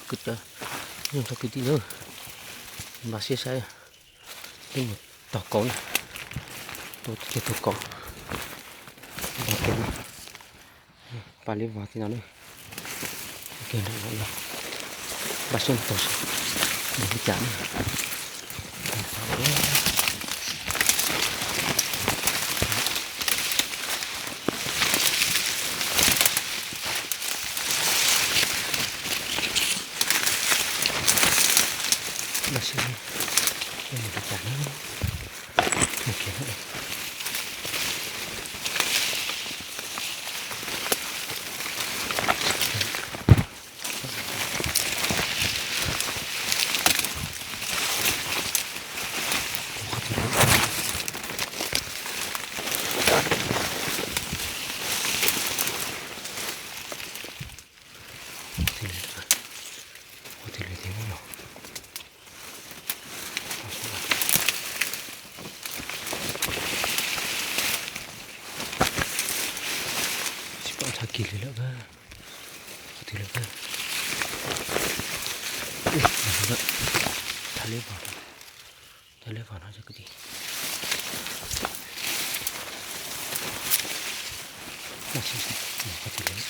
kwv cov nyuj txog kwv tij na. Npaj siab saib, peb mus taug kaus na, tua cov taug kaus, npaj tua na, paj liab vog tib no na. Npaj siab mus taug seb nws li cas na. Npaj siab mus li cas na. Tsis pom ntshai kiag li lawm. Qhov twg lawm? Thaj liab vog, thaj liab vog no cov kwv tij. Qhov twg lawm?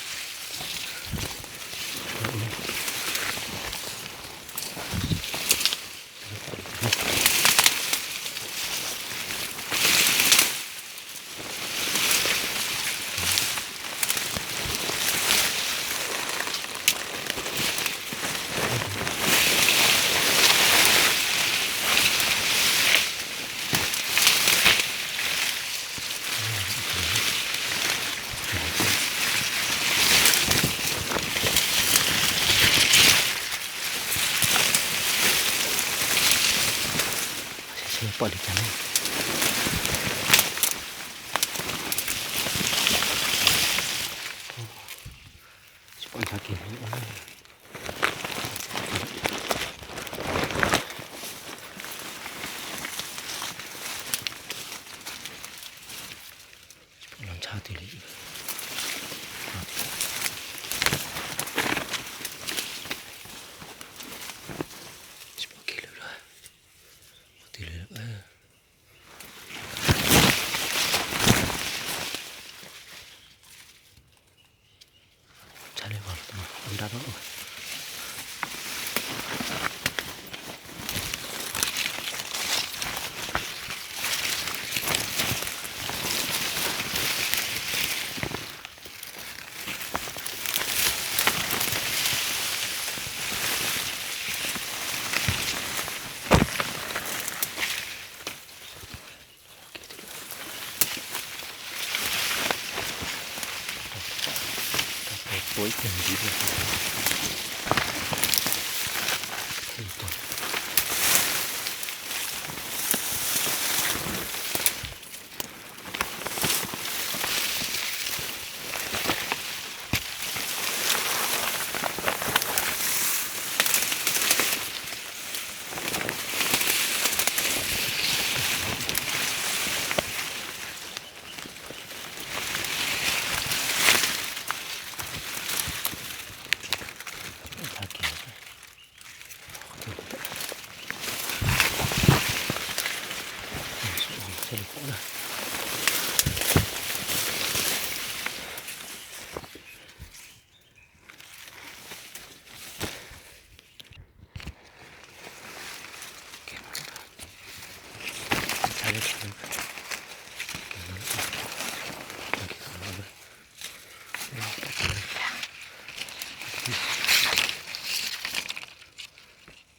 Pom li cas ne? Tsis pom ntshai kiag li. Los ntshai twg li. Tsis pom kiag lawm. Qhov twg lawm? Ntshai li vog ua nrab no.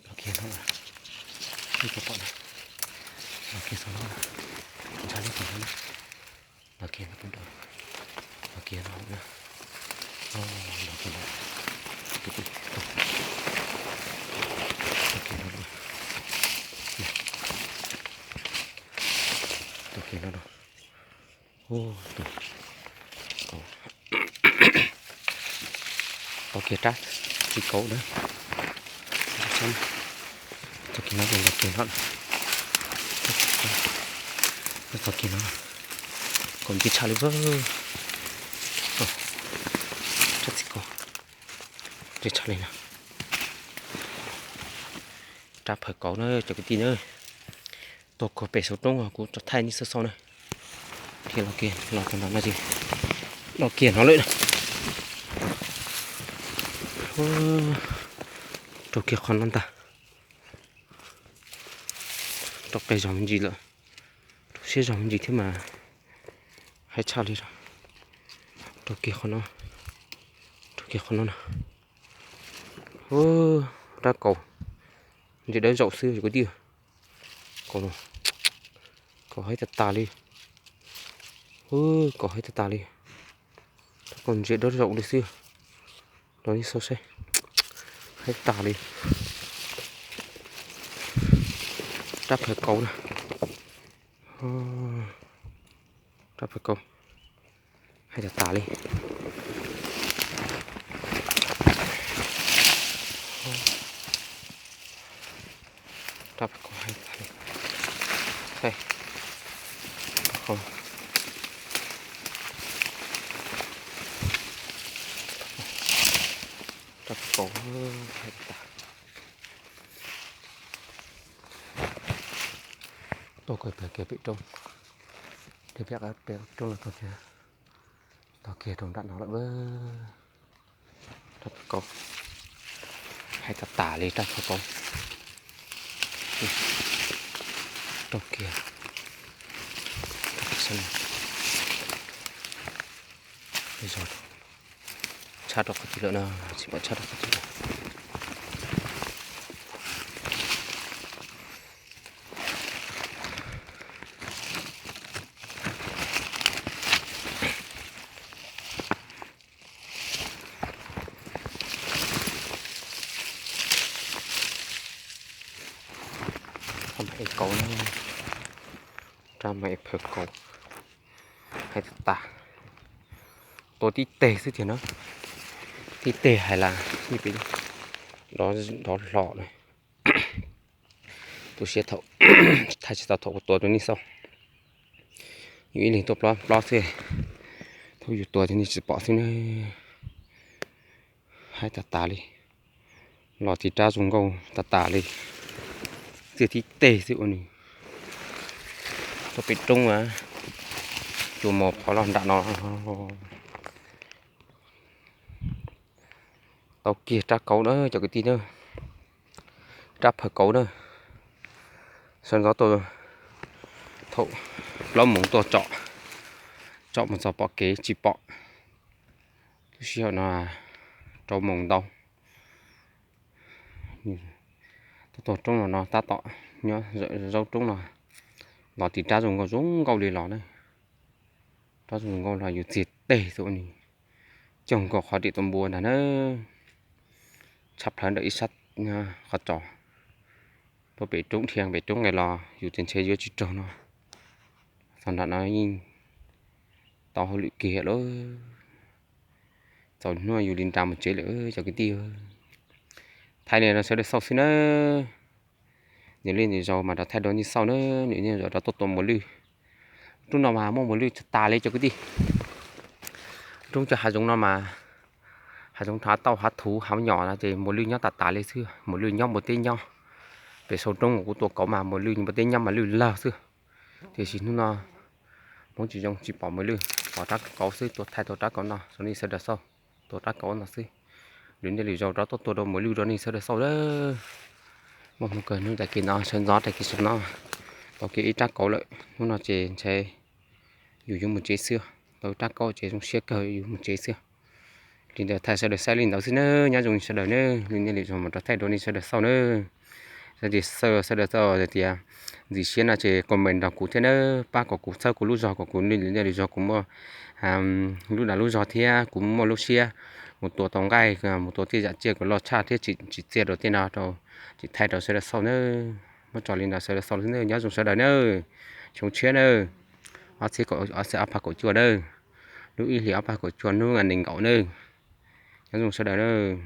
Los kiag no, ib koj pom na, los kiag saum no, ntshai li cas no, los kiag no, los kiag no, los kiag no, los kiag no, los kiag no, tau kiag rab txiv kaus na. Txog kiag no, txog kiag no, txog kiag no, kaus ntse tshaj li. Rab txiv kaus ntse tshaj li no. Rab phawj kauv na cov kwv tij na, tuaj kiag pem saum roob kuv tso thaij nej xauj xauj na. Thiaj los kiag los txog no no ces los kiag no lawm na. Raug kiag qhov no ntag. Rau qis zog me ntsis lawm, rau siab zog me ntsis thiab mas haib tshaj li. Rau kiag qhov no, rau kiag qhov no na. Rab kaus, ntsia dawb zaum xwb kwv tij. Kaus, kaus haib tas tas li. Kaus haib tas tas li. Rab kaus ntsia dawb zaum li xwb. Los nej xauj saib, haib tas li. Rab phawj kauv na. Rab phawj kauv haib tas tas li. Rab phawj kauv haib tas li. Rab phawj kauv haib tas. Tuaj kiag pem roob, pem roob los tau kiag, tau kiag rau nram no lawm. Rab phawj kauv haib tas tas li rab phawj kauv. Rau kiag, tshab rau qhov twg lawm no, tsis pom tshab rau qhov twg lawm. Rab phawj kauv, rab phawj kauv haib tas tas. Tua tib teg xwb tiag na, tib teg hais las dov hlo na. Tu siab thaum, thaij tsis tau thaum kuv tua rau nej xauj. Yus ib leeg tuaj plob plob xwb, thaum yus tua ces nej tsis pom xwb na. Haib tas tas li, los tiv rab zoo nkauj tas tas li. Txiaj tib teg xwb ua nws. Tuaj pem roob a, cua mos phov los nram no. Tau kiag rab kauv na cov kwv tij na, rab phawj kauv na. Sawv ntxov tuaj thaum plaub moos tuaj tsom, tsom mus txog pom kev tsis pom. Lub sij hawm no rau moos ntau. Tuaj txog roob no no tab tom nyob zaum roob no, los tiv rab zoo nkauj zoo nkauj li los na. Rab zoo nkauj los yus txiag teg xwb ua nws, cog nkaus qhov riam tau npua ntag na. Tshab plhawv ntawm ib sab qhov tsos, tuaj pem roob dhia pem roob nqes los yus tseem ntshe yuav tsis raug no. Txog nram no yeej tau hauj lwm kiag lawm. Txaus hnub yus li nra mus tsev lawm cov kwv tij. Thaij li no sawv daws xauj xwb na. Nws li nws zaus mas rov thaij rau nej xauj na, nws li zaus rov tuaj tua muas lwj. Roob no mas muaj muas lwj tas li cov kwv tij. Roob cov hav zoov no mas, hav zoov hav tauj hav thuv hav nyom no ces muas lwj nyob tas tas li xwb, muas lwj nyob npua teb nyob. Pem saum roob uas kuv tua kauv mas muas lwj npua teb nyob mas lwj lawg xwb. Tiam sis hnub no Hmoob tsis zoo tsis pom muas lwj, pom rab kauv xwb, tua thaij tau rab kauv no rau nej sawv daws xauj, tua rab kauv no xwb. Lwm niaj lwm zaus rov tuaj tua rau muas lwj rau nej sawv daws xauj lawm. Muaj hmoo kawg hnub tag kis no sawv ntxov tag kis sawv no tau kiag ib rab kauv lawm, hnub no ces ntshe yus yuav mus tsev xwb, tau rab kauv ces zoo siab kawg yus mus tsev xwb. Li ntawd thaij sawv daws saib li ntawd xwb nawb, nyob zoo sawv daws nawb, lwm niaj lwm zaus mam rov thaij rau nej sawv daws xauj nawb. Sawv daws, sawv daws txawm tias ntxim siab no ces comment nrog kuv thiab nawb, pab kom kuv txhawb kuv lub zog, kom kuv lwm niaj lwm zaus kuv muaj lub dag lub zog thiab kuv muaj lub siab mus tua tau nqaij, mus tua tej yam tsiaj kom loj tshaj thiab tsim txiaj rau tej no rau, tsim thaij rau sawv daws xauj nawb. Muab tso li ntawd sawv daws xauj nawb, nyob zoo sawv daws nawb. Xyoo tshiab nawb, ob txhiab kaum, ob txhiab ob phav kaum cuaj nawb, lub ib hlis ob phav kaum cuaj hnub nees nkaum nawb. Nyob zoo sawv daws nawb.